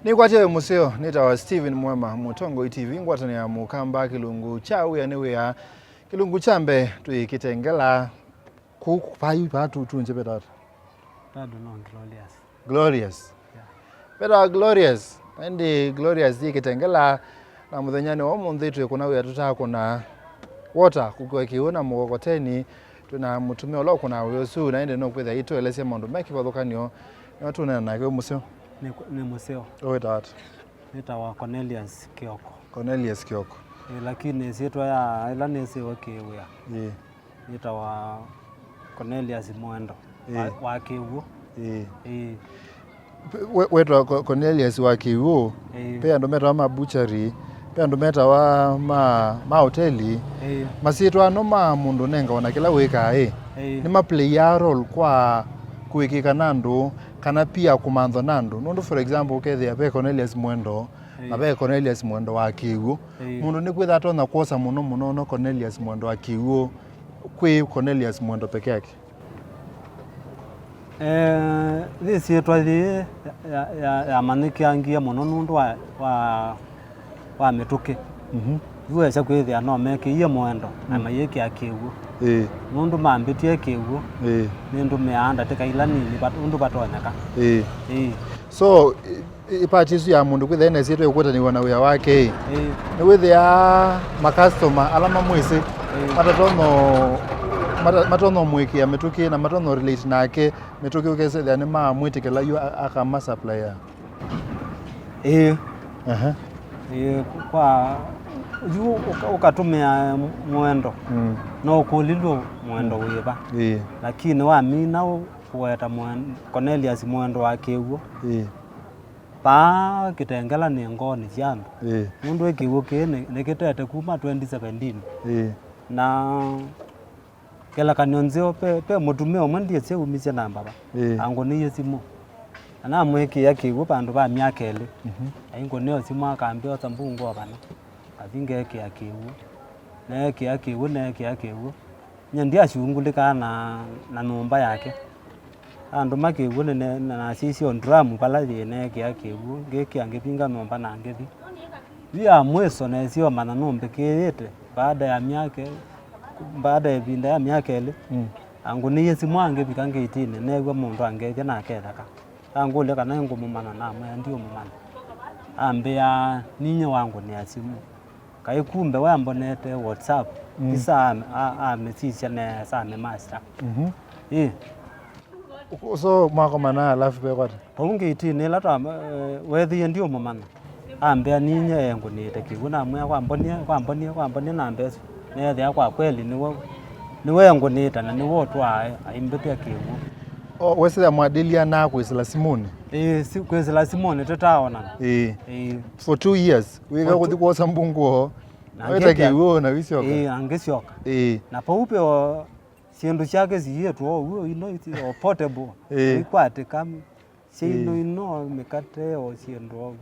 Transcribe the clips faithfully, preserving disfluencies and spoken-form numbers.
Nĩkwatya wĩ mũseo, nĩtawa Steven Mwema, Mũtongoi T V, ngwatanĩo ya Mũkamba, kĩlungu kya wĩa nĩ wĩa, kĩlungu kya mbee twĩ Kĩtengela, kũu vai vaa tu, tunje vetawa ata? Bado no Glorious. Glorious. Yeah. Vetawa Glorious. Na ĩndĩ Glorious yĩ Kĩtengela, na mũthenyanĩ wa ũmũnthĩ twĩ kũna wĩa tũtakũna wota, kũkua kĩw'ũ na mũkokoteni. Twĩ na mũtumĩa ũla ũkũnaa wĩa ũsu, na ĩndĩ nũkwĩthĩa aitũelesya maũndũ me kĩvathũkany'o. Nĩwe tũneena nake wĩ mũseo. Nĩ, nĩ mũseo. Ũwĩtawa ata? Nĩtawa Cornelius Kioko. Cornelius Kioko. Ĩ, lakini ĩsyĩtwa ya ĩla nĩsĩwe kĩwĩa. Ĩĩ. Nĩtawa Cornelius Mwendo wa, ĩĩ, wa Kĩw'ũ. Ĩĩ. Ĩĩ. We-, wetwa Co-, Cornelius wa Kĩw'ũ. Ĩĩ. Ve andũ metawa ma butchery, ve andũ metawa ma, ma hoteli. Ĩĩ. Masyĩtwa ano ma mũndũ ũnengawa na kĩla wĩkaa ĩ, ĩĩ, nĩmapleaa role kwa kũĩkĩĩka na andũ, kana pia kũmanthwa na andũ. Nũndũ, for example, ũkethĩa ve Cornelius Mwendo, na, ĩĩ, ve Cornelius Mwendo wa Kĩw'ũ. Ĩĩ. Mũndũ nĩkwĩtha atonya kwosa mũno mũno no Cornelius Mwendo wa Kĩw'ũ kwĩ Cornelius Mwendo peke yake. Eh, yĩsyĩtwa yĩĩ ya, ya, ya, yamanyĩkangie mũno nũndũ wa, wa, wa mĩtũkĩ. Mhm. Yu wesa kwĩthĩa no mekĩie Mwendo na, mm, mayĩkĩa Kĩw'ũ. Ĩĩ. Nũndũ mambĩtie Kĩw'ũ, ĩĩ, nĩndũmĩaa ndatĩka ila nini vat-, ũndũ vatonyeka. Ĩĩ. Ĩĩ. So, ĩ-, ĩ-, part ĩsu ya mũndũ kwĩthĩa ena ĩsyĩtwa ĩkũtanĩw'a na wĩa wake ĩ, ĩĩ, nĩwĩthĩaa makastoma ala mamwĩsĩ, ĩĩ, matonya, mata-, matonya ũmũĩkĩĩa mĩtũkĩ na matonya relate nake mĩtũkĩ, ũkesethĩa nĩmamwĩtĩkĩla yu a-, akamasupplya. Ĩĩ. Aha. Ĩĩ, kwa yu ũka-, ũkatũmĩa Mwendo, mm, no ũkũlilw'e Mwendo, mm, wĩva. Ĩĩ. Lakini wamina ũ-, kũweta Mwen-, Cornelius Mwendo wa Kĩw'ũ. Ĩĩ. Paa Kĩtengela nĩ ngoonĩ sya andũ. Ĩĩ. Nũndũ ĩ kĩw'ũ kĩĩ nĩ, nĩkĩtete kuma twenty seventeen. Ĩĩ. Na ngelekany'o nzeo, ve, ve mũtumĩa ũmwe ndyĩsĩ aumisye namba va. Ĩĩ. Angũnĩie simũ. Na namwĩkĩĩa kĩw'ũ vandũ va myaka ĩlĩ. Mhm. Aingũnĩa simũ akambĩa osa mbungũ o vana. Kathi ngeekĩa kĩw'ũ. Neekĩa kĩw'ũ, neekĩa kĩw'ũ. Nyie ndyasyungulĩkaa na, na nyũmba yake. Andũma kĩw'ũ nĩne-, na nasisya o nduramu vala yĩ, neekĩa kĩw'ũ, ngĩkĩa ngĩvinga nyũmba na ngĩthi. Yu ya mwĩso nesie ũmanya nũmbĩkĩĩte, baada ya myaka, baada ya ĩvinda ya myaka ĩlĩ, mm, angũnĩie simũ angĩvika ngĩtinĩ, neew'a mũndũ angethya na aketheka. Angũlya kana nĩngũmũmanya, namwĩa ndiũmũmanya. Ambĩa, ninyie wangũnĩa simũ. Kaĩ kumbe we ambonete WhatsApp, mm, isa a-, a-, amĩsisya nesa, amĩmaster. Mhm. Ĩ. So mwakomana alafu vekwata? Vau ngĩtinĩ ĩla twa, eh, weethĩie ndiũmũmanya. Ambĩa ninyie engũnĩte kĩw'ũ, namwĩa kwambonie, kwambonie, kwambonie namba ĩsu. Neethĩa kwa kweli nĩwe, nĩwe engũnĩte na nĩwe ũtwaa aimbĩtĩa kĩw'ũ. O, wesĩthĩa mwadĩlia na kwĩsĩla simũnĩ? Ĩĩ, si-, kwĩsĩla simũnĩ tũtaaonana. Ĩĩ. Ĩĩ. For two years, wĩka kũthi kwosa mbungũo, na weta ngĩkĩa kĩw'ũ na wĩsyoka. Ĩĩ, na ngĩsyoka. Ĩĩ. Na vau ve o syĩndũ syake siĩtwe o ũu, ino isi o portable. Ĩĩ. Ikwatĩka, syaino, ĩĩ, ino mĩkate o syĩndũ o ũu.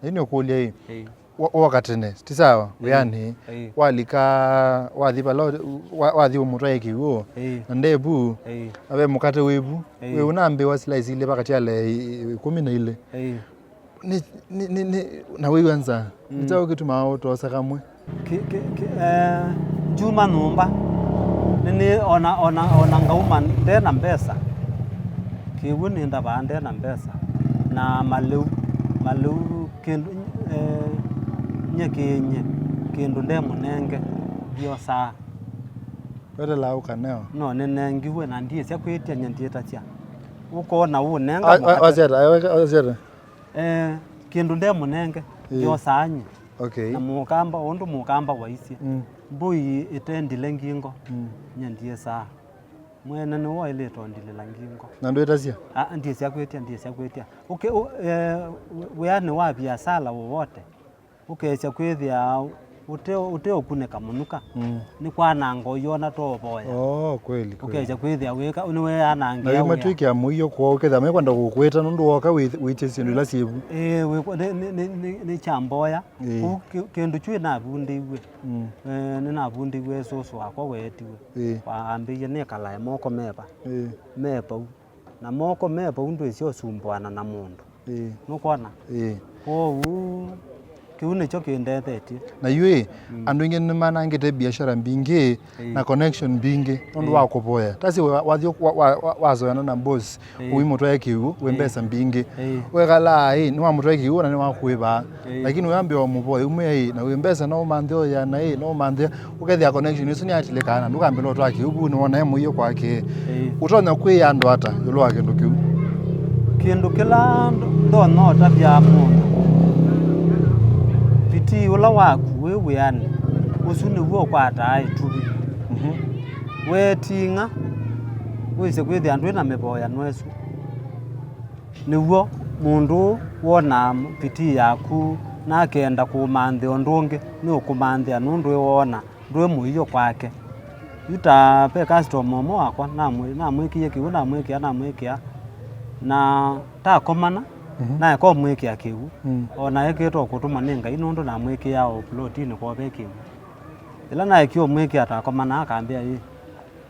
Ĩĩ, nĩũkũlya ĩ. Ĩĩ. Wa-, woka tene, ti sawa, ĩĩ, wĩanĩ, ĩĩ, walika, wathi vala, wa-, wathi ũmũtwae kĩw'ũ, ĩĩ, na ndevu, ĩĩ, na ve mũkate wĩvu, ĩĩ, wĩ ũnambĩwa slice ilĩ vakatyale ĩ-, ĩ-, ĩkũmi na ilĩ. Ĩĩ. Nĩ, nĩ, nĩ, nĩ, na wĩw'a nzaa. Mm. Nĩ kyaũ kĩtumaa ũtosa kamwe? Kĩ, kĩ, kĩ, eh, ndyuma nyũmba. Nĩ, nĩ, ona, ona, ona ngauma nde na mbesa. Kĩw'ũ nĩndavaa nde na mbesa. Na malĩu, malĩu kĩndũ, eh, nye kĩĩnye, kĩndũ ndemũnenge, ndiosaa. Wetelaa ũkaneo? No nĩnengiwe na ndyĩsya kwĩtya nye ndyĩtasya. Ũkoona ũnenga. A-, a-, mũkate. Asyata, a-, asyata. Eh, kĩndũ ndemũnenge, ĩĩ, ndiosaa nye. Okay. Na mũkamba, ũndũ mũkamba waisye. Mm. Mbũi ĩtendile ngingo, mm, nye ndyĩsaa. Mwene nĩwe waĩlĩte ũndilĩla ngingo. Na ndwĩtasya? Ah, ndyĩsya kwĩtya, ndyĩsya kwĩtya. Ũke-, ũ-, eh, wĩ-, wĩanĩ wa viasala wowote, ũkesya kwĩthĩa ũte-, ũteũkunĩka mũnuka, mm, nĩ kwananga ũyona tovoya. Oh, kweli, kweli. Ũkesya kwĩthĩa wĩka, nĩweanangĩa. Na yu wĩa. Matwĩkĩa mũio kwoo, ũkethĩa mekwenda kũkwĩta nũndũ woka wĩ-, wĩtye syĩndũ ila syĩvu. Ĩĩ, wĩkwa-, nĩ, nĩ, nĩ, nĩ, nĩ kya mboya. Ĩĩ. Kũu kĩ-, kĩndũ kyu navundĩiw'e. Mm. Eh, nĩnavundĩiw'e sũsũ wakwa weetiwe. Ĩĩ. Waambĩie nĩkalae moko meva. Ĩĩ. Me vau. Na moko me vau ndwĩsĩ ũsumbũana na mũndũ. Ĩĩ. Nũkwona? Ĩĩ. Kwoou kĩu nĩkyo kĩndethetye. Na yu ĩ, mm, andũ aingĩ nĩmanangĩte biashara mbingĩ, ĩĩ, na connection mbingĩ nũndũ, ĩĩ, wa kũvoya. Tasi wa- wathi wa- wa- wa- wazoeana na boss, ĩĩ, ũimũtwae kĩw'ũ wĩ, ĩĩ, mbesa mbingĩ. Ĩĩ. Wekalaa ĩ, nĩwamũtwae kĩw'ũ na nĩwakũĩvaa. Ĩĩ. Lakini wĩambĩa ũmũvoye, umwĩa ĩ, na wĩ mbesa no ũmanthĩe ũyana ĩ, no ũmanthĩe, ũkethĩa connection ĩsu nĩyatilĩkaa na ndũkambĩla ũtwaa kĩw'ũ vu nĩwona e mũio kwake. Ĩĩ. Ũtonya kwĩĩa andũ ata ĩũlũ wa kĩndũ kĩu? Kĩndũ kĩla ndo- ndonya ũtavya mũndũ, pitii ũla waku wĩ wĩanĩ, ũsu nĩw'o ũkwataa ĩtuvi. Mhm. Weeting'a wĩsĩ kwĩthĩa ndwĩ na mĩvoyano ĩsu. Nĩw'o mũndũ wonaa pitii yaku na akenda kũũmanthĩa ũndũ ũngĩ, nĩũkũmanthĩa nũndũ ĩwoona ndwĩ mũio kwake. Yu ta ve customer ũmwe wakwa, namwĩ- namwĩkĩie kĩw'ũ, namwĩkĩa, namwĩkĩa, na takomana, mhm, naeka ũmwĩkĩa kĩw'ũ. Mm. O na ekĩte o kũtũmwa nĩ Ngai nũndũ namwĩkĩaa o plotinĩ kwoo ve kĩw'ũ. Yĩla naekie ũmwĩkĩa takomana, akambĩa, "Ĩ,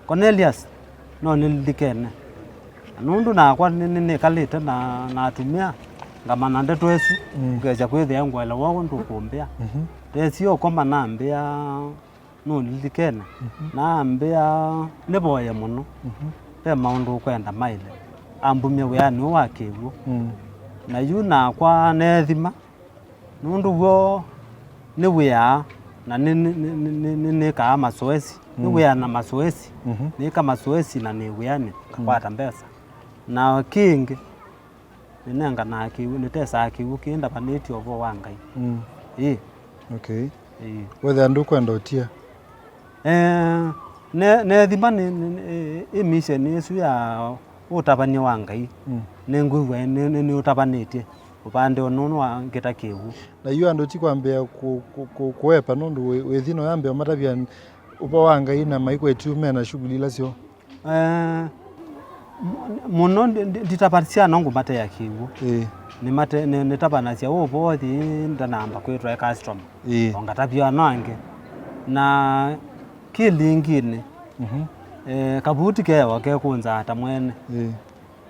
Cornelius, no nĩlilikene. Na nũndũ nakwa nĩ- nĩ- nĩkalĩte na- na atumĩa, ngamanya ndeto ĩsu, mm, ũkesya kwĩthĩa ngũelewa ũndũ ũkũmbĩa." Mhm. Tesie ũkoma nambĩa, "Nũlilikene?" Mhm. Nambĩa, "Nĩvoye mũno. Mhm. Ve maũndũ ũkwenda maĩle." Ambumya wĩanĩ ũũ wa kĩw'ũ. Mm. Na yu nakwa neethima, nũndũ w'o nĩwĩaa na nĩ- nĩ- nĩ- nĩ- nĩ- nĩkaa masoesi. Mm. Nĩwĩaa na masoesi. Mhm. Nĩĩka masoesi na nĩ wĩanĩ, mm, ngakwata mbesa. Na kĩngĩ, nĩnenganaa kĩw'ũ, nĩtesaa kĩw'ũ kĩĩ ndavanĩtye ũvoo wa Ngai. Mm. Ĩĩ. Okay. Ĩĩ. Wethĩa ndũkwenda ũtia? Eh, ne- neethima nĩ- nĩ- nĩ- ĩ mission ĩsu ya ũtavany'a wa Ngai. Mm. Nĩngwĩw'a nĩ- nĩ- nĩũtavanĩtye ũvande ũnũnũ wa ngĩta kĩw'ũ. Na yu andũ ti kwambĩa kũ- kũ- kũ- kũepa nũndũ wĩ- wĩthi no yambĩa ũmatavya ũvoo wa Ngai na maikwetyu me na shughuli ila syoo. Eh, m- mũno ndi- ndi- nditavasya no ngũmatea kĩw'ũ. Ĩĩ. Nĩmate- nĩ- nĩtavanasya ũvoo thi ndanamba kwĩtwa e customer. Ĩĩ. O ngatavya no angĩ. Na kĩlinginĩ, mhm, eh, kavuti keewa kekũnzaa ta mwene. Ĩĩ.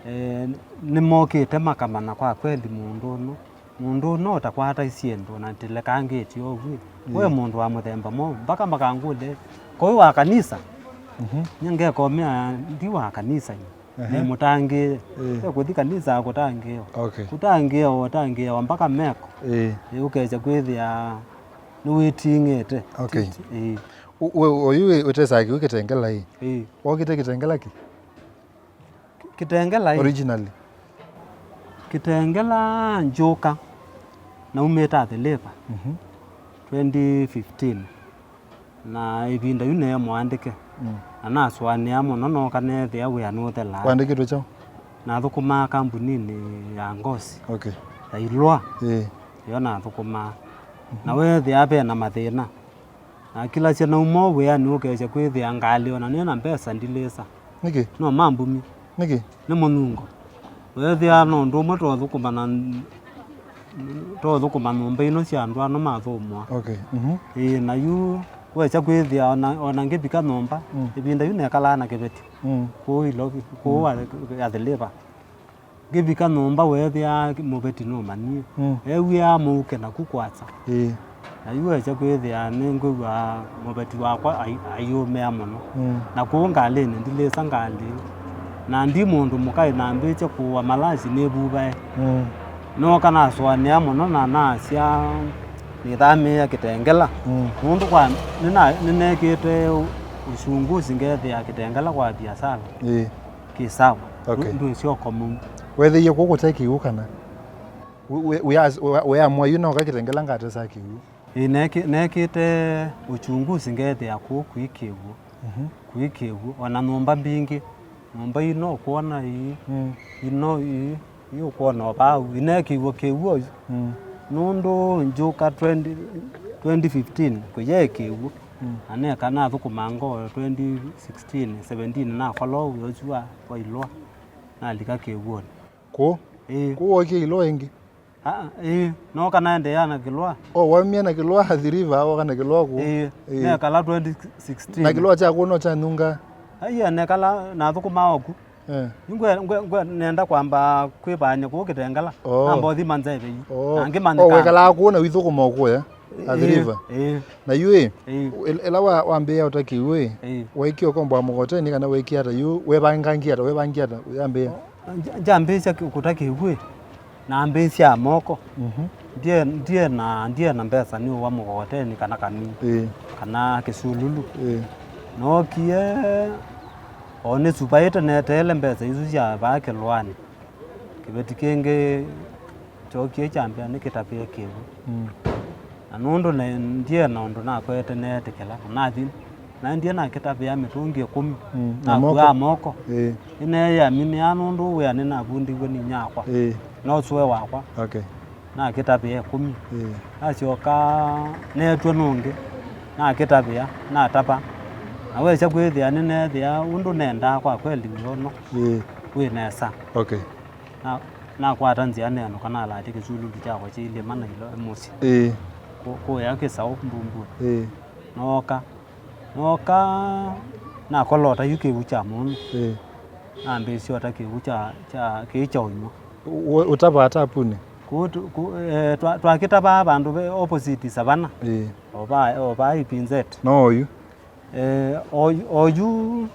Eh, nĩmokĩte makamana kwa kweli mũndũ ũno. Mũndũ ũno ũtakwata syĩndũ na ndĩlekangĩtye ũu. Mm. We mũndũ wa mũthemba mwaũ? Mpaka makangũlya, "Koĩ wa kanisa?" Mhm. Nyie ngekomea, "Ndi wa kanisa nyie." Ehe. Nĩ mũtangĩĩe. Eh. Ve kũthi kanisa akũtangĩĩwa. Okay. Kũtangĩĩwa, ũtangĩĩawa mpaka meko. Eh. Ĩ, ũkesya kwĩthĩa nĩwĩting'ĩte. Okay. Ĩ. U- we- oyu wĩ- ũtesaa kĩu Kĩtengela ĩ? Ĩ. Wokĩte Kĩtengela kĩ? Kĩtengela ĩ? Originally. Kĩtengela njũka, naumĩte Athi River, mhm, twenty fifteen. Na ĩvinda yu nee mũandĩke. Mm. Na nasũanĩa mũno nooka neethĩa wĩa nũthelaa. Waandĩkĩtwe kyaũ? Nathũkũmaa kambuninĩ ya ngosi. Okay. Ya Ilwa. Ĩĩ. Yo nathũkũmaa. Mhm. Na weethĩa ve na mathĩna. Nakilasya nauma o wĩanĩ ũkesya kwĩthĩa ngalĩ o na nĩ na mbesa ndilĩsa. Nĩkĩ? No mambumye. Nĩkĩ? Nĩ mũnyungo. Weethĩa no ũndũ ũmwe twathũkũma na twathũkũma nyũmba ino sya andũ ano mathũmũa. Okay. Mhm. Ĩĩ, na yu wesya kwĩthĩa ona, ona ngĩvika nyũmba, mm, ĩvinda yu nekalaa na kĩveti. Mm. Kũu Ilovi, kũu, mm, Athi River. Ngĩvika nyũmba weethĩa mũveti nũmanyie. Mm. Ew'ĩaa mũuke naku kwasa. Ĩĩ. Na yu wesya kwĩthĩa nĩngwĩw'a mũveti wakwa ai- aiũmĩa mũno. Mm. Na kũu ngalĩnĩ ndilĩsa ngalĩ. Na ndi mũndũ mũka ĩnambĩĩsye kũũa malashi nĩvuvae. Mm. Nooka nasũanĩa mũno na nasya nĩthamĩĩa Kĩtengela. Mm. Nũndũ kwa nĩna- nĩnekĩte ũ- uchunguzi ngethĩa Kĩtengela kwa biashara. Ĩĩ. Kĩ sawa. Okay. Ndwĩsyoka mũu. Weethĩie kũu kũte kĩw'ũ kana? Wĩ- wĩ- wĩas- wĩ- wĩamũa yu noka Kĩtengela ngatesa kĩw'ũ. Ĩĩ, neekĩ- neekĩte uchunguzi ngethĩa kũu kwĩ kĩw'ũ. Mhm. Kwĩ kĩw'ũ. O na nyũmba mbingĩ. Nyũmba ino ũkwona ii. Mm. Ino ii. Ii ũkwona o vau. Ine kĩw'ũ kĩw'ũ oyu. Mm. Nũndũ njũka twenty, twenty fifteen, kũyaĩ kĩw'ũ. Mm. Na neka nathũkũma ngoo twenty sixteen, seventeen nakola ũwĩa ũsu wa, wa Ilwa. Nalika kĩw'ũnĩ. Kũu? Ĩĩ. Kũu wokie Ilwa ĩngĩ? Aa, ĩĩ. Nooka naendeea na Kĩlwa. O, waumie na Kĩlwa Athi River, woka na Kĩlwa kũu? Ĩĩ. Ĩĩ. Nekala twenty sixteen. Na Kĩlwa kya kũu no kya nyunga? Aiya, nekala nathũkũmaa oku. Eh. Yu ngwe, ngwe, ngwe nenda kwamba kwĩvaany'a kũu Kĩtengela. Oh. Namba ũthi manzeve yu. Oh. Na angĩ manthika. Oh, wekalaa kũu na wĩthũkũma kũya. Athi River. Ĩĩ. Na yu ĩ, ĩĩ, ĩl-, ĩla wa-, wambĩĩa ũta kĩw'ũ ĩ, ĩĩ, waikie ũkomboa mũkokoteni kana waikie ata yu, wevangangie ata, wevangie ata, yambĩĩa? Nja-, njambĩĩsya kĩ-, kũta kĩw'ũ ĩ, nambĩĩsya moko. Mhm. Ndie, ndie na, ndie na mbesa nĩũwa mũkokoteni kana kami, ĩĩ, kana kĩsululu. Ĩĩ. Nookie, o nĩsuvaĩte neteele mbesa isu sya vaa kĩlũanĩ. Kĩveti kĩngĩ kyookie kyambĩa nĩkĩtavĩe kĩw'ũ. Mm. Na nũndũ na ndiĩ na ũndũ nakwete neetĩkĩla, na nathi, naendie nakĩtavĩa mĩtũngi ĩkũmi, mm, na nakuaa moko. Moko. Ĩĩ. Nĩneeyĩaminĩaa nũndũ wĩa nĩnavundiw'e nĩ inyakwa. Ĩĩ. No sũe wakwa. Okay. Nakĩtavĩa ĩkũmi. Ĩĩ. Nasyoka neetw'a nũngĩ, nakĩtavĩa, natava. Na wesya kwĩthĩa nĩneethĩa ũndũ nendaa kwa kweli wĩono. Ĩĩ. Wĩ nesa. Okay. Na, nakwata nzĩa nenũka, nalatya kĩsululu kyakwa kyĩ ilĩma na ilo mũsyĩ. Ĩĩ. Kũ-, kũya kĩsaũ mbumbunĩ. Ĩĩ. Nooka. Nooka, nakolota yu kĩw'ũ kya mũndũ. Ĩĩ. Nambĩĩsya ota kĩw'ũ kya, kya, kĩĩ kya ũnyw'a. Ũ-, ũtavaa tapunĩ? Kũ-, tu-, kũ-, eh, twa-, twakĩtavaa vandũ ve opposite Savana. Ĩĩ. Ova, ova E P Z. No oyu? Eh, oyu, oyu,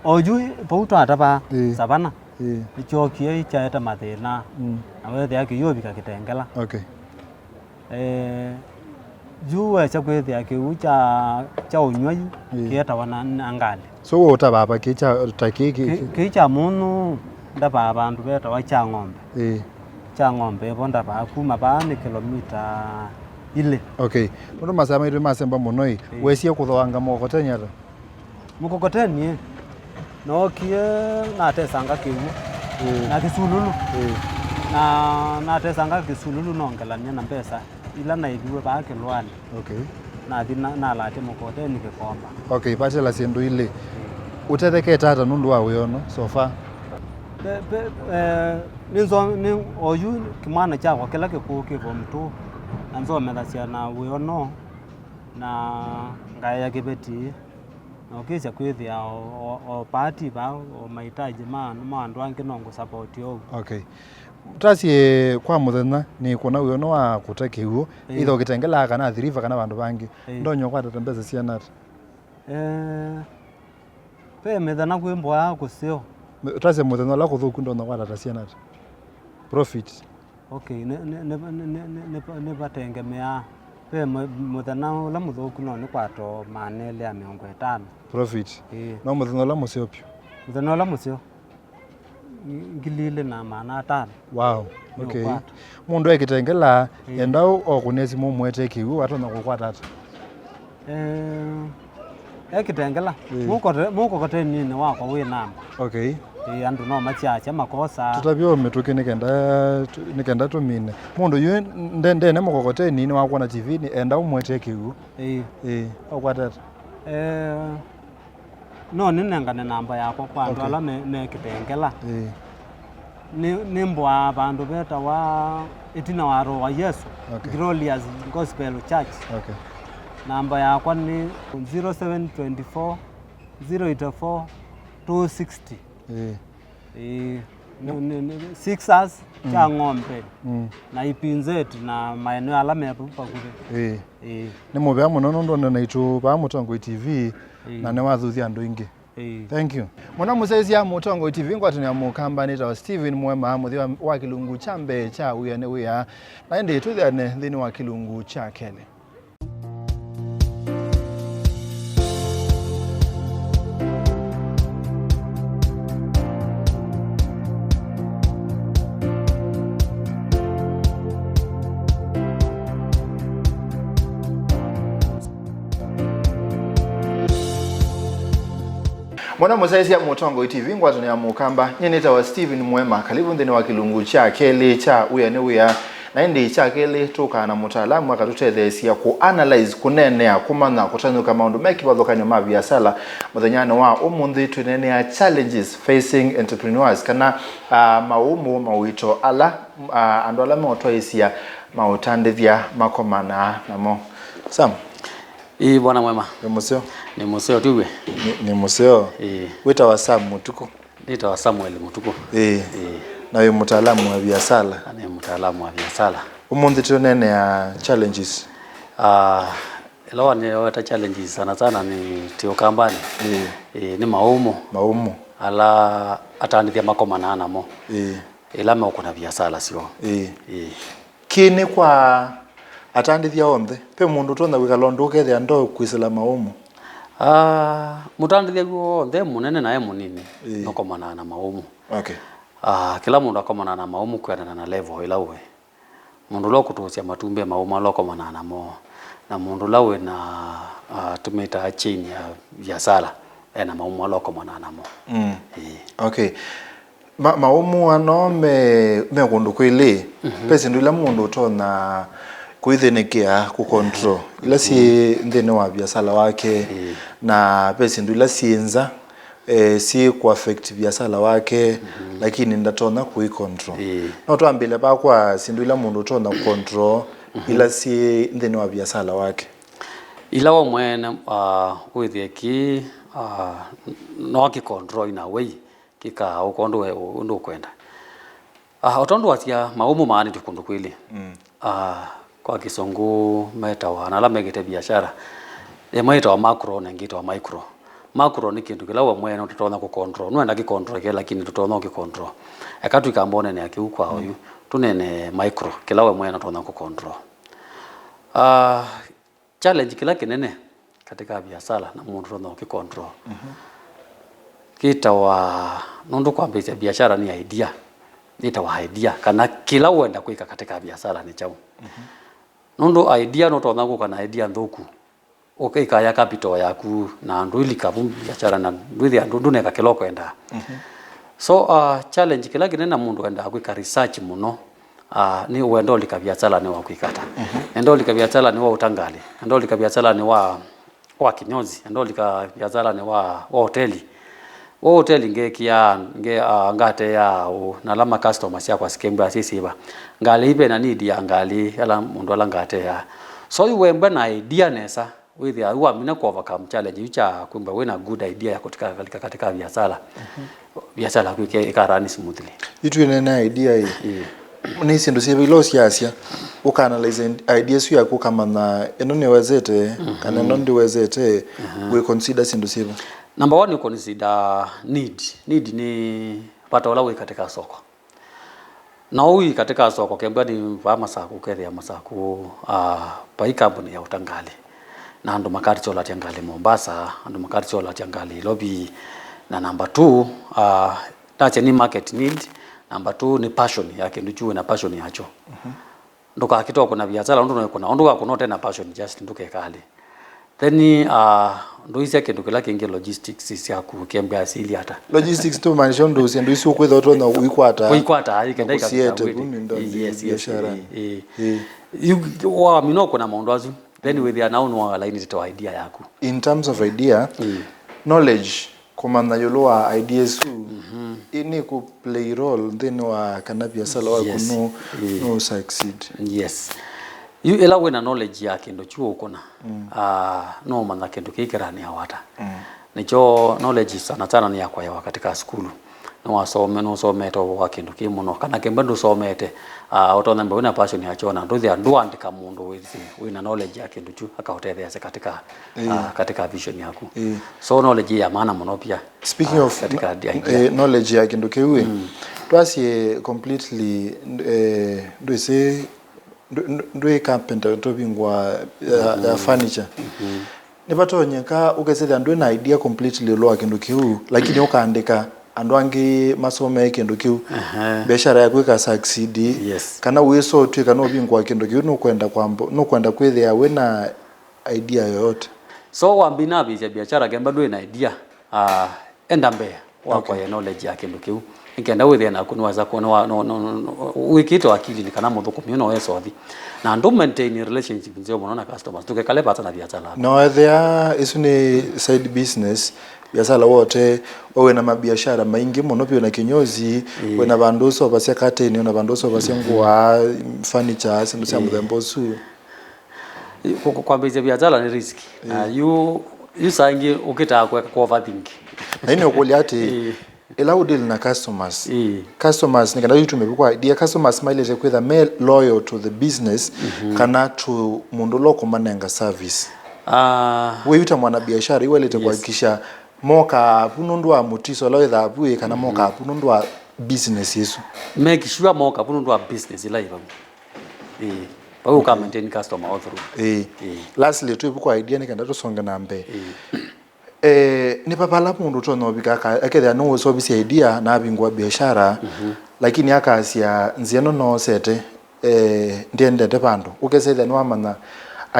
oyu, vau twatavaa, ĩĩ, Savana, ĩĩ, nĩkyookie kyaete mathĩna. Mm. Na wethĩa kĩyũvika Kĩtengela. Okay. Eh, yu wesya kwĩthĩa kĩw'ũ kya, kya ũnyw'a yu, ĩĩ, kĩetawa na, na ngalĩ. So, we ũtavaa va kĩ kya, ta kĩ, kĩ, kĩ, kĩ? Kĩ kya mũnyũ ndavaa vandũ vetawa kya ng'ombe. Ĩĩ. Kya ng'ombe vo ndavaa kuma vaa nĩ kĩlomita ilĩ. Okay. Nũndũ masaa maitũ masemba mũno ĩ, ĩĩ, wesie kũthooanga mũkokoteni ata? Mũkokoteni ĩ, nookie natesanga kĩw'ũ, ĩĩ, na kĩsululu. Ĩĩ. Na natesanga kĩsululu nongelany'a na mbesa ila naĩviwe vaa kĩlũanĩ. Okay. Nathi na, nalatya mũkokoteni kĩkomba. Okay, vatela syĩndũ ilĩ. Ĩĩ. Ũtethekete ata nũndũ wa wĩono so far? Pe, pe, eh, nĩnzo-, nĩ, oyu kĩmwana kyakwa kĩla kĩkũũ kĩ form two, na nzomethasya na wĩono, na ngaea kĩveti, na ũkĩsya kwĩthĩa o, o, o party vaa, o mahitaji ma, ma andũ angĩ no ngũsapoti ou. Okay. Tasye kwa mũthenya, nĩ kũna wĩono wa kũta kĩw'ũ, ĩĩ, either o Kĩtengela kana Athi River kana vandũ vangĩ. Ĩĩ. Ndonya ũkwata ta mbesa siana ata? Eh, ve mĩthenya kwĩ mboa kũseo. Mĩ-, tasye mũthenya ũla kũthũku ndonya ũkwata ta siana ata? Profit. Okay, nĩ, nĩ, nĩvatengemeaa. Ve mũ-, mũthenya ũla mũthũku no nĩkwata o maana elĩ ya mĩongo ĩtano. Profit. Ĩĩ. No mũthenya ũla mũseo vyũ? Mũthenya ũla mũseo. Ngili ilĩ na maana atano. Wow. Okay. Nĩũkwata. Mũndũ e Kĩtengela, ĩĩ, enda ũ-, okũne simũ ũmũetee kĩw'ũ, atonya kũkwata ata? Eh, e Kĩtengela. Ĩĩ. Mũkote-, mũkokoteninĩ wakwa wĩ namba. Okay. Ĩĩ, andũ no makyakya makosa. Tũtavye o mĩtũkĩ nĩkenda tu-, nĩkenda tũmine. Mũndũ yu nde-, ndene mũkokoteni nĩ wakwona T V-nĩ, enda ũmũetee kĩw'ũ. Ĩĩ. Ĩĩ, ũkwata ata? Eh, no nĩnengane namba yakwa kwa andũ, okay, ala me, me Kĩtengela. Ĩĩ. Nĩ, nĩmbũaa vandũ vetawa ĩtina wa Roho wa Yesu, okay, Glorious Gospel Church. Okay. Namba yakwa nĩ zero seven twenty four, zero eight four, two sixty. Ĩĩ. Ĩĩ, nĩ, nĩ, nĩ six hours kya ng'ombe, mm, na E P Z na maeneo ala me vau vakuvĩ. Ĩĩ. Ĩĩ. Nĩ mũvea mũno nũndũ nĩ naitũ vaa Mũtongoi T V, ĩĩ, na nĩwathuthya andũ aingĩ. Ĩĩ. Thank you. Mũno mũsyaĩĩsya Mũtongoi T V, ngwatanĩo ya Mũkamba nĩtawa Stephen Mwema, mũthya wa, wa kĩlungu kya mbee kya Wĩa nĩ Wĩa, na ĩndĩ tũthiane nthĩnĩ wa kĩlungu kya kelĩ. Mũno mũsyaĩĩsya Mũtongoi T V, ngwatanĩo ya Mũkamba, nyie nĩtawa Stephen Mwema. Kalivu nthĩnĩ wa kĩlungu kya kelĩ kya Wĩa nĩ Wĩa. Na ĩndĩ kya kelĩ, tũkaa na mũtaalamu akatũtetheesya kũ analyze, kũneenea, kũmanya, kũtanyũka maũndũ me kĩvathũkany'o ma viasala. Mũthenyanĩ wa ũmũnthĩ, twĩneenea challenges facing entrepreneurs, kana, ah, maũmũ, mawĩto ala, ah, andũ ala meũtwaĩĩsya maũtandĩthya makomanaa namo. Sam? Ĩĩ, bwana mwema. Nĩ mũseo? Nĩ mũseo tiwe. Nĩ, nĩ mũseo. Ĩĩ. Wĩtawa Sam Mũtukũ? Nĩtawa Samuel Mũtukũ. Ĩĩ. Ĩĩ. Na wĩ mũtaalamu wa viasala? Na nĩ mũtaalamu wa viasala. Ũmũnthĩ tũneenea challenges. Ah, ĩla wanĩweta challenges sana sana nĩ ti Ũkambanĩ. Ĩĩ. Ĩĩ, nĩ maumu. Maumu. Ala atandĩthya makomanaa namo. Ĩĩ. Ĩla meũkũna viasala syoo. Ĩĩ. Ĩĩ. Kĩĩ nĩ kwa atandĩthya onthe. Ve mũndũ ũtonya kwĩkala ũndũ ũkethĩa ndokwĩsĩla maumu? Ah, mũtandĩthya w'onthe mũnene na e mũnini Ĩĩ. nũkomanaa na maumu. Okay. Ah, kĩla mũndũ akomanaa na maumu kwĩanana na level ĩla ũĩ. Mũndũ ũla ũkũtũũsya matumbĩ maumu ala ũkomanaa namo. Na mũndũ ũla wĩ na ah, tũmĩtaa chain ya viasala ena maumu ala ũkomanaa namo. Mm. Ĩĩ. Okay. Ma, maũmũ ano me, me kũndũ kwĩlĩ. Ve syĩndũ ila mũndũ ũtonya kũithĩnĩkĩa, kũ control, ila syĩ nthĩnĩ wa viasala wake, na ve syĩndũ ila syĩ nza, eh, syĩ kũ affect viasala wake, lakini ndatonya kũi control. No twambĩle vaa kwa syĩndũ ila mũndũ ũtonya kũ control, ila syĩ nthĩnĩ wa viasala wake. Ila we mwene, ah, wĩthĩe kĩĩ, ah, no kĩ control in a way kĩkaa ũka ũndũ we, ũndũ ũkwenda. Ah, o tondũ wasya, maũmũ maanĩtw'e kũndũ kwĩlĩ. Mm. Ah, kwa Kĩsũngũ metawa, na ala mekĩte biashara, ĩmwe yĩtawa macro na ĩngĩ yĩtawa micro. Macro nĩ kĩndũ kĩla we mwene ũtatonya kũ control. Nũenda kĩ control kĩla, lakini ndũtonya ũkĩ control. Eka tũikamba ũneenea kĩu kwa oyu. Tũneenee micro, kĩla we mwene ũtonya kũ control. Ah, Challenge kĩla kĩnene katika biasala na mũndũ ũtonya ũkĩ control kĩtawa, nũndũ kwambĩĩsya biashara nĩ idea, nĩtawa idea, kana kĩla ũenda kwĩka katika biashara nĩ kyaũ. Nũndũ idea, nũtonya kũka na idea nthũku, ũkaikaya capital yaku na ndũilika vu biashara na ndwĩthĩa ndũ-, ndũneka kĩla ũkwendaa. So, uh, challenge kĩla kĩnene na mũndũ wendaa kwĩka research mũno, ah, nĩ wenda ũlika viasalanĩ wa kwĩka ata. Enda ũlika viasalanĩ wa ũta ngalĩ, enda ũlika viasalanĩ wa, wa kinyozi, enda ũlika viasalanĩ wa, wa hoteli. Wa hoteli ngekia, nge, ah, ngateaa ũũ, na ala ma customers syakwa sikembwa syĩsĩva. Ngalĩ ive na need ya ngalĩ, ala mũndũ ala ngateaa. So yu wembwa na idea nesa, wĩthĩa wamina ku overcome challenge yu kya kwĩmba wĩna good idea ya kũtika kalika katika viasala. Viasala yaku ĩke-, ĩka run smoothly. Yu twĩneena idea ĩ. Ĩĩ. Nĩ syĩndũ syĩva ila ũsyasya, ũka analyze idea ĩsu yaku ũkamanya ĩno nĩwezete, kana ĩno ndĩwezete, wĩ consider syĩndũ syĩva? Number one, you consider need. Need nĩ vata ũla wĩ katika soko. Na ũu katika soko kembwa nĩ vaa Masaku, ũkethĩa Masaku, ah, vai kambuni ya ũta ngalĩ. Na andũ makatũkyolatya ngalĩ Mombasa, andũ makatũkyolatya ngalĩ Nairobi. Na number two, ah, nasya nĩ market need, number two nĩ passion ya kĩndũ kyu, wĩna passion yakyo. Ndũkakĩte ũkũna viasala, ũndũ nũkũna, ũndũ wakũna ũte na passion just ndũkekalĩ. Then, ah, ndũisya kĩndũ kĩla kĩngĩ, logistics syaku kembea sili ata? Logistics tũmaanisha ũndũ syĩndũ isu ũkwĩtha ũtonya ũikwata. Ũikwata, ai, kenda ikafika ũkũsiete kũndũ. Vumi ndonĩ. Yes, yes, biashara. Ĩĩ. Ĩĩ. Yu wamina ũkũna maũndũ asu, then wĩthĩa nao nĩwalainĩte to idea yaku. In terms of idea, knowledge, kũmanya ĩũlũ wa idea ĩsu, ĩ nĩkũ play role nthĩnĩ wa kana viasala waku nũ, nũ succeed? Yes. Yu ĩla wĩna knowledge ya kĩndũ kyu ũkũna, ah, no ũmanya kĩndũ kĩĩ kĩranĩawa ata. Nĩkyo knowledge sana sana nĩ ya kwaĩwa katika sukulu. Nĩwasome, nũsomete ũvoo wa kĩndũ kĩĩ mũno, kana kĩmwe ndũsomete, ah, ũtonya mbe wĩna passion yakyo na ndũthĩa ndũandĩka mũndũ wĩsĩ wĩna knowledge ya kĩndũ kyu akaũtetheasya katika, ah, katika vision yaku. So knowledge ya maana mũno pia. Speaking of katika idea. Eh, knowledge ya kĩndũ kĩu ĩ, twasye completely, eh, ndwĩsĩ, ndwĩ, ndwĩ carpenter, tũvingwa ya, ya furniture. Nĩvatonyeka ũkesĩthya ndwĩ na idea completely ĩũlũ wa kĩndũ kĩu, lakini ũkaandĩka andũ angĩ masomee kĩndũ kĩu, biashara yaku ĩka succeed. Yes. Kana wĩsa ũtw'ĩka nũvingũa kĩndũ kĩu, nũkwenda kwamba, nũkwenda kwĩthĩa wĩ na idea yoyote? So wambinavĩsya biashara kemba ndwĩ na idea, ah, enda mbee wakwaĩa knowledge ya kĩndũ kĩu, nĩkenda wĩthĩe naku nĩwasa kũ-, nĩwa-, no, no, no, no, wĩkĩte akilini kana mũthũkũmi no wesa ũthi. Na ndũ maintain relationship nzeo mũno na customers, ndũkekale vata na viasala. No ethĩa ĩsu nĩ side business, biasala wote, we wĩna mabiashara maingĩ mũno vyũ, na kinyozi, wĩna vandũ ũsovasya kateni, wĩna vandũ ũsovasya ngũa, furniture, syĩndũ sya mũthemba ũsu. Ku- ku- kwambĩĩsya biacara nĩ risk. Na yu yu saa ingĩ ũkĩtaa kũeka ku overthink. Na ĩno ũkũlya atĩ, ĩĩ, ĩla ũdeal na customers, ĩĩ, customers nĩ kana yu tumĩvukwa idea, customers mailĩte kwĩtha me loyal to the business, kana to mũndũ ũla ũkũmanenga service. Ah, wĩw'ĩta mwana biashara, ĩwailĩte, yes, kuhakikisha mokaa vu nũndũ wa mũtiso ũla wĩthaa vu, ĩĩ, kana mokaa vu nũndũ wa business ĩsu. Make sure moka vu nũndũ wa business ĩla ĩ vau. Ĩĩ. Vau ũka maintain customer all through. Ĩĩ. Ĩĩ. Lastly, twĩ vu kwa idea nĩ kenda tũsonge na mbee. Ĩĩ. Eh, nĩ va vala mũndũ ũtonya ũvika aka- akethĩa nũũseũvisye idea na avingũa biashara, lakini akasya, "Nzĩa ĩno noosete, eh, ndĩendete vandũ." Ũkesa ĩthĩa nĩwamanya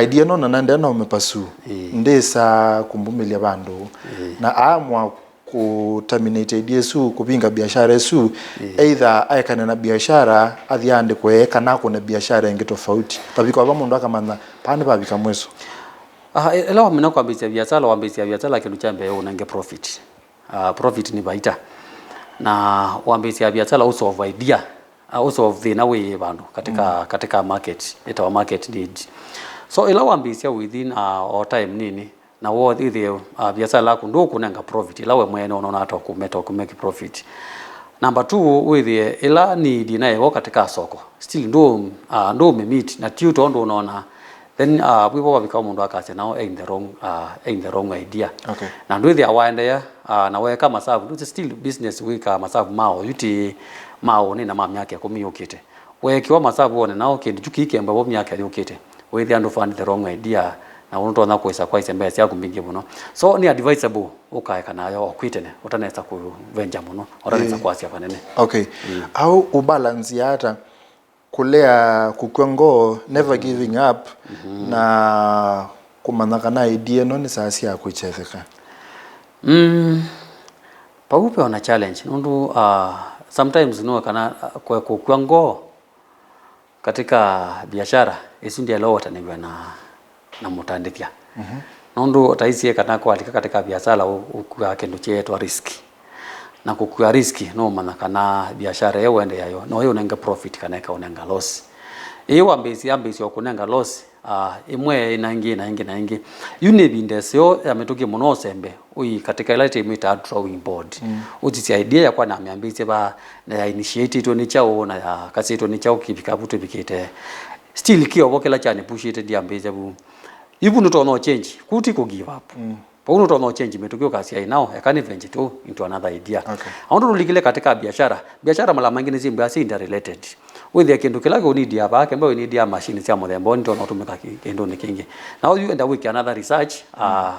idea ĩno na nendee no mĩpasu, ĩĩ, ndĩsa kũmbumĩlya vandũ. Ĩĩ. Na aamua kũ terminate idea ĩsu, kũvinga biashara ĩsu, ĩĩ, either aekane na biashara, athi aandĩkwe kana akũne biashara ĩngĩ tofauti. Vavika va mũndũ akamanya, "Vaa nĩvavika mwiso." Ah, e- ĩla wamina kwambĩĩsya biasala, wambĩĩsya biasala kĩndũ kya mbee ũnenge profit. Ah, profit nĩ vaita. Na wambĩĩsya biasala ũsolve idea, ah, ũsolve thĩna wĩ vandũ katika, katika market, ĩtawa market need. So ĩla wambĩĩsya within, ah, o time nini, na wĩthĩe, ah, biasala yaku ndũkũnenga profit ĩla we mwene ũnona ta ũkũmeta ũkũmeki profit. Number two, wĩthĩe ĩla need naĩvo katika soko, still ndũ, ah, ndũmĩ meet, na ti tondũ ũnona, then, ah, vwĩvo wavika mũndũ akasya nao e in the wrong, ah, e in the wrong idea. Okay. Na ndwĩthĩa waendeea, ah, na weeka masavu, ndũsĩ still business wĩkaa masavu ma oyu ti ma ũnĩ na ma myaka ĩkũmi yũkĩte. Weekĩwa masavu wone nao kĩndũ kyu kĩikembwa vo myaka yũkĩte, wĩthĩa ndũ fund the wrong idea, na ũndũ ũtonya kũĩsa kwaisya mbesa syaku mbingĩ mũno. So nĩ advisable ũkaeka nayo o kwĩ tene, ũtanesa kũvenja mũno, ũtanesa, ĩĩ, kwasya vanene. Okay. Mm. Au ũbalance ata kũlea kũkw'a ngoo, never giving up, na kũmanya kana idea ĩno nĩ saa sya kwĩkyetheka? Mm, pau ve ona challenge, nũndũ, ah, sometimes no kana, ah, kwe kũkw'a ngoo katika biashara, ĩsu ndyaĩle ũwatanĩw'a na, na mũtandĩthya. Mhm. Nũndũ ũtaisye kana kwalika katika biashara ũ- ũkuaa kĩndũ kyeetwa risk. Na kũkua risk, nũũmanya kana biashara ĩyo ũendeea yo no ĩũnenge profit kana ĩkaũnenga loss. Ĩĩ wambĩĩsya, ambĩĩsya o kũnenga loss, ah, ĩmwe na ĩngĩ na ĩngĩ na ĩngĩ. Yu nĩ ĩvinda ĩseo ya mĩtũkĩ mũno ũsembe, ũi katika ĩla ĩtĩ mwĩtaa drawing board. Mm. Ũsisya idea yakwa namĩambĩĩsye va, na ya initiatĩtwe nĩ kyaũ, na ya kasĩtwe nĩ kyaũ kĩvika vu tũvikĩte. Still kĩovo kĩla kyanĩpushĩte ndyambĩĩsya vu. Yu vu nũtonya change, ku ti kũ give up. Mm. Vau nũtonya ũchange mĩtũkĩ ũkasya, "Ĩ, nao, eka nĩ venture tu into another idea." Okay. Aũndũ tũlikile katika biashara, biashara mala maingĩ nĩsyĩmbwa syĩ interrelated. Wĩthĩa kĩndũ kĩla kĩũnidia vaa, kemba wĩnidia machine sya mũthemba ũũ nĩtonya ũtũmĩka kĩ- kĩndũnĩ kĩngĩ. Na ũyu enda wĩke another research, ah,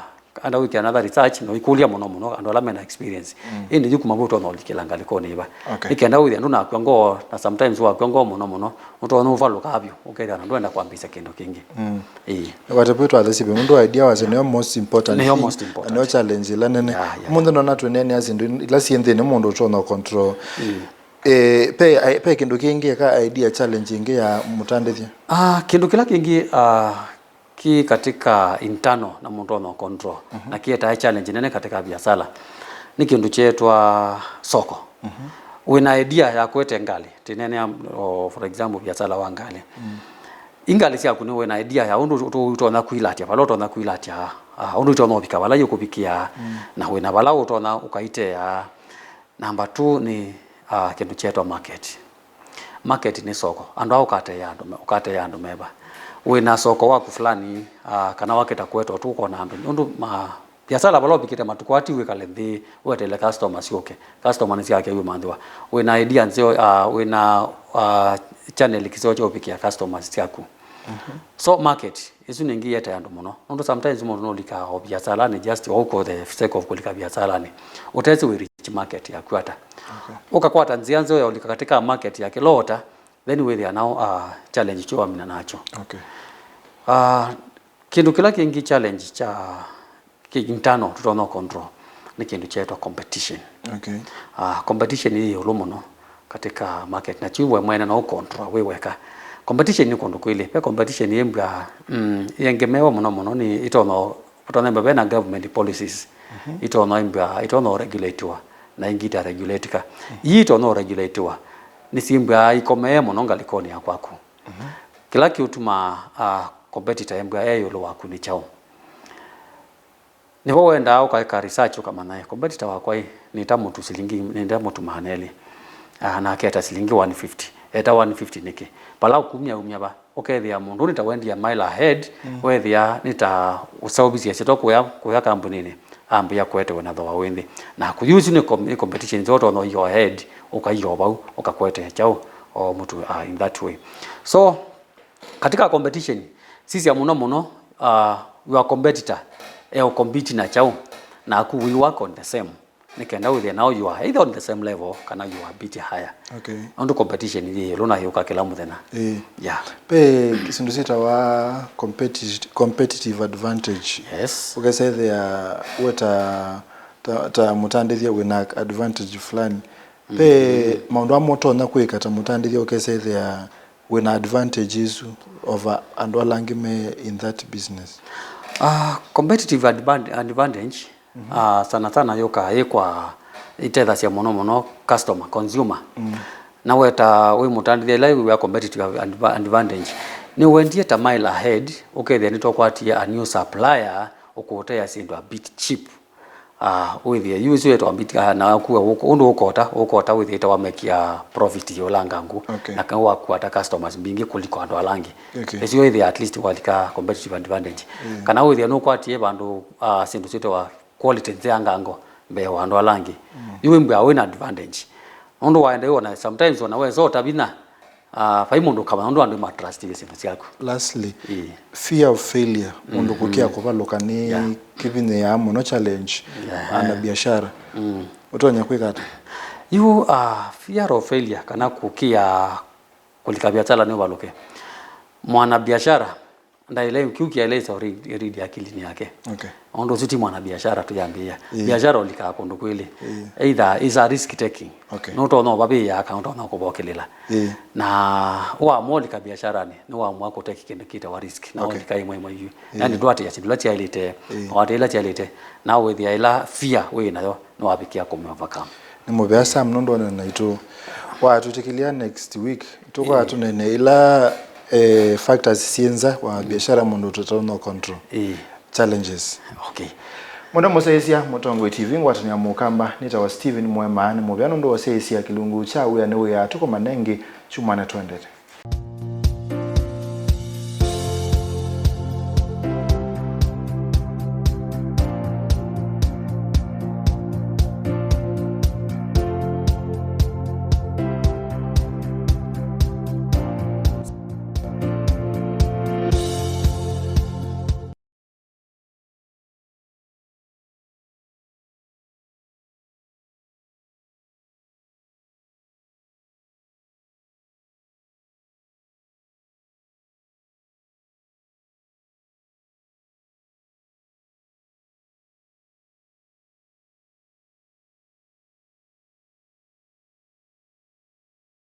enda wĩke another research, na ũikũlya mũno mũno andũ ala mena experience. Mm. Ĩndĩ yu kuma vau ũtonya ũlikĩla ngalĩkonĩ ĩva. Okay. Nĩ kenda wĩthĩa ndũnakw'a ngoo, na sometimes wakw'a ngoo mũno mũno, nũtonya ũvalũkaa vyũ, ũkethĩa na ndwenda kwambĩĩsya kĩndũ kĩngĩ. Mm. Ĩĩ. Wate pwĩtwa athesye vyũ, nũndũ idea wasya nĩyo most important. Nĩyo thing, most important. Na nĩyo challenge ĩla nene. Yeah, yeah. Ũmũnthĩ nona twĩneenea syĩndũ ila syĩ nthĩnĩ mũndũ ũtonya control. Mm. Eh, pe, pe kĩndũ kĩngĩ eka idea challenge ĩngĩ ya mũtandĩthya? Ah, kĩndũ kĩla kĩngĩ, ah, ki katika internal na mũndũ ũtonya control. Mhm. Na kĩetae challenge nene katika biashara. Nĩ kĩndũ kyeetwa soko. Mhm. Wĩna idea ya kũete ngalĩ, tinene, o, for example, biashara wa ngalĩ. Mm. Ingalĩ syaku nĩ wĩna idea ya ũndũ ũto- ũtonya kwilatya, vala ũtonya kwilatya, ah, ũndũ ũtonya ũvika vala yũkũvikĩa, mm, na wĩna vala ũtonya ũkaitea. Number two nĩ, ah, kĩndũ kyeetwa market. Market nĩ soko. Andũ aa ũkateea andũ me- ũkateea andũ meva? Wĩna soko waku fulani, ah, kana wakĩta kũetwa tu ũkona andũ. Ũndũ ma- Biasala vala ũvikĩte matukũ aa ti wĩkale nthĩ weteele customer syũke. Customer nĩsyake wĩmanthĩwa. Wĩna idea nzeo, ah, wĩna, ah, channel kĩseo kya ũvikĩa customers syaku. Mhm. So market, ĩsu nĩ ĩngĩ yĩetae andũ mũno. Nũndũ sometimes mũndũ nũlikaa o biasalanĩ just o for the sake of kũlika biasalanĩ. Ũtesĩ wĩ reach market yaku ata. Okay. Ũkakwata nzĩa nzeo ya ũlika katika market ya kĩlota, then wĩthĩa nao, ah, challenge kyo wamina nakyo. Okay. Ah, kĩndũ kĩla kĩngĩ challenge kya kĩ internal tũtonya control nĩ kĩndũ kyeetwa competition. Okay. Ah, competition yĩ ĩũlũ mũno katika market, na kyu we mwene no control wĩ weka. Competition nĩ kũndũ kwĩlĩ. Ve competition yĩmbwa, mm, yengemewa mũno mũno nĩ itonya, itonya ĩmbwa ve na government policies. Mhm. Itonya ĩmbwa, itonya ũregulatiwa, na ingĩ itaregulatika. Mhm. Ii itonya ũregulatiwa, nĩ syĩmbwa ikomee mũno ngalĩkonĩ ya kwaku. Mhm. Kĩla kĩũtumaa, ah, competitor embwa e ĩũlũ waku nĩ kyaũ. Nĩvo wendaa ũkaeka research ũkamanya, "Ĩ, competitor wakwa ĩ, nĩta mũtu silingi, nĩta mũtu maana elĩ. Ah, nake eta silingi one fifty. Eta one fifty nĩkĩ?" Vala ũkumya umya va, ũkethĩa mũndũ nĩta wendia mile ahead, mm, wethĩa nĩta ũseũvisye syĩtwa kũya, kũya kambunĩnĩ, ambĩa kũetewe na thooa wĩ nthĩ. Na kũthi ũsu nĩ com-, nĩ competition, so ũtonya ũio ahead, ũkaio vau, ũkakwete kyaũ, o mũtu, ah, in that way. So, katika competition, sisya mũno mũno, uh, your competitor e compete na kyaũ, naku we work on the same. Nĩ kenda wĩthĩe nao you are either on the same level kana you are a bit higher. Okay. Nũndũ competition yĩ ĩũlũ na yũka kĩla mũthenya. Ĩĩ. Yeah. Ve kĩndũ syĩtawa competi-, competitive advantage. Yes. Ũkesethĩa we ta, ta, ta mũtandĩthya wĩna advantage fulani. Ve, mm-hmm, maũndũ amwe ũtonya kwĩka ta mũtandĩthya ũkesethĩa wĩna advantage ĩsu over andũ ala angĩ me in that business? Ah, competitive advan-, advantage, mhm, ah, sana sana yũkaa yĩ kwa, ĩtethasya mũno mũno customer, consumer. Mm. Na weta wĩ mũtandĩthya ĩla wĩ wa competitive adva-, advantage, nĩwendie ta mile ahead, ũkethĩa nĩtwakwatie a new supplier, ũkũũtea syĩndũ a bit cheap. Ah, wĩthĩe, yu ĩsu yĩtawa bit, ah, na kua ũko-, ũndũ ũkota, ũkota wĩthĩe ĩtawa make a profit yĩ ũla ngangu, okay, na kana wakwata customers mbingĩ kũliko andũ ala angĩ. Okay. Ĩsu wĩthĩe at least walika competitive advantage. Mm. Kana wĩthĩe nũkwatie vandũ, ah, syĩndũ syĩtawa quality nzea ngango mbee wa andũ ala angĩ. Mm. Yu wĩmbwa wĩna advantage. Nũndũ waenda wĩona, sometimes ona wesa ũtavinya, ah, vai mũndũ ũkamanya nũndũ andũ matrustive syĩndũ syaku. Lastly, ĩĩ, fear of failure, mũndũ, mhm, kũkĩa kũvalũka nĩ, yeah, kĩvinyĩaa mũno challenge, yeah, ana biashara. Mm. Ũtonya kwĩka ata? Yu, ah, fear of failure kana kũkĩa kũlika biashara nĩ ũvalũke. Mwana biashara ndaĩle, kĩu kĩaĩle ĩsa read, read akilinĩ yake. Okay. Ũndũ ũsu ti mwana biashara tũyambĩĩa. Ĩĩ. Biashara ũlikaa kũndũ kwĩlĩ. Ĩĩ. Either is a risk taking. Okay. Nũtonya ũvavĩĩa kana ũtonya kũvokelĩla. Ĩĩ. Na waamua ũlika biasharanĩ, nĩwaamua kũteki kĩndũ kĩtawa risk. Na, okay, ũlika ĩmwe ĩmwe yu. Ĩĩ. Yani ndwatĩĩa syĩndũ ila syaĩlĩte, ĩĩ, watĩĩa ila syaĩlĩte. Na wĩthĩa ĩla fear wĩ nayo, nĩwavikĩa kũmĩ overcome. Nĩ mũvea Sam nũndũ wa neena naitũ. Watwĩtĩkĩlya next week, tũkwaa, ĩĩ, tũnene ila, eh, factors syĩ nza wa, mm, biashara mũndũ tũtonya control. Ĩĩ. Challenges. Okay. Mũndũ mũsyaĩĩsya Mũtongoi T V ngwatanĩo ya Mũkamba, nĩtawa Steven Mwema, nĩ mũvea nũndũ wa ũsyaĩĩsya kĩlungu kya wĩa nĩ wĩa, tũkomane ĩngĩ kyumwanĩ twendete.